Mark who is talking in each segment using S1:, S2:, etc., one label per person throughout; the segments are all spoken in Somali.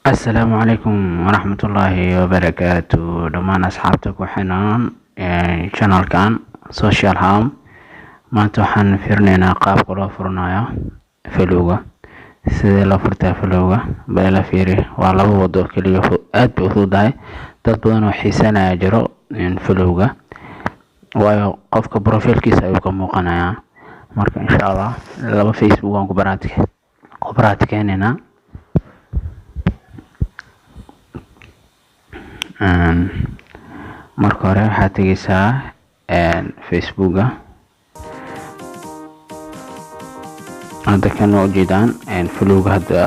S1: Asalaamu calaykum waraxmatullaahi wabarakaatu dhammaan asxaabta ku xiran channelkan Social Harm. Maanta waxaan fiirinaynaa qaabka loo furanayo falowga. Sidee loo furtaa falowga? Bal la fiiri. Waa laba wado keliya, aad bay u fududahay. Dad badan oo xiisanaya jiro falowga, waayo qofka profilkiisa ayuu ka muuqanayaa. Marka insha Allah laba Facebook aan ku baraatikeynayna. Marka hore waxaad tegeysaa Facebooka. Hadda kan waa ujeedaan, falowga hadda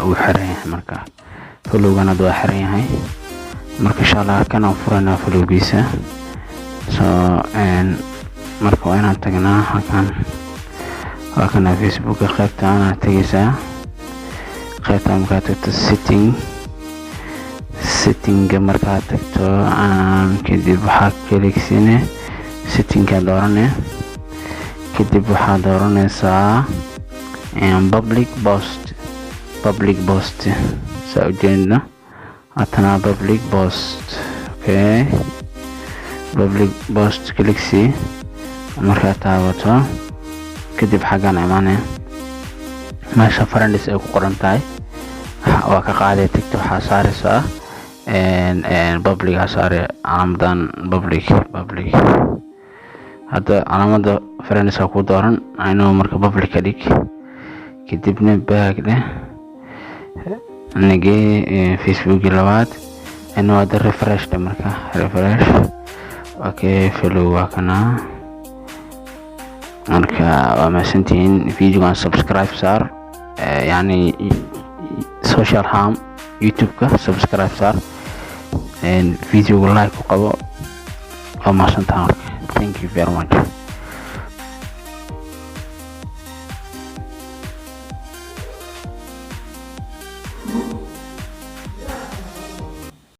S1: wuu xiran yahay. Marka falowgan hadda waa xiran yahay. Marka insha Allah kan aan furaynaa falowgiisa. So marka waa inaan tagnaa halkan. Waa kana Facebooka, qaybta anaad tegeysaa. Qaybta markaad tagto, setting, settinga markaad tagto, kadib waxaa kaligsine settingka doorane. Kadib waxaad dooranaysaa public post. Public post saa ujeedno, haatana public post. Okay, public post click markaad taabato, kadib xaggan imaane, meesha friends ay ku qoran tahay waa ka qaaday tigta. Waxaa saaraysaa public aa saare calaamadan public. Public hadda calaamada friends aa ku dooran inuu. Marka public ka dhig, kadibna back dheh, nagee Facebooki labaad inuu. Hadda refresh dheh. Marka refresh, okay, follow waa kana. Marka waa mahadsantihiin. Videogan subscribe saar, yacni Social Harm YouTube-ka subscribe saar, videoga like ku qabo. Waa mahadsantaha. Marka thank you very much.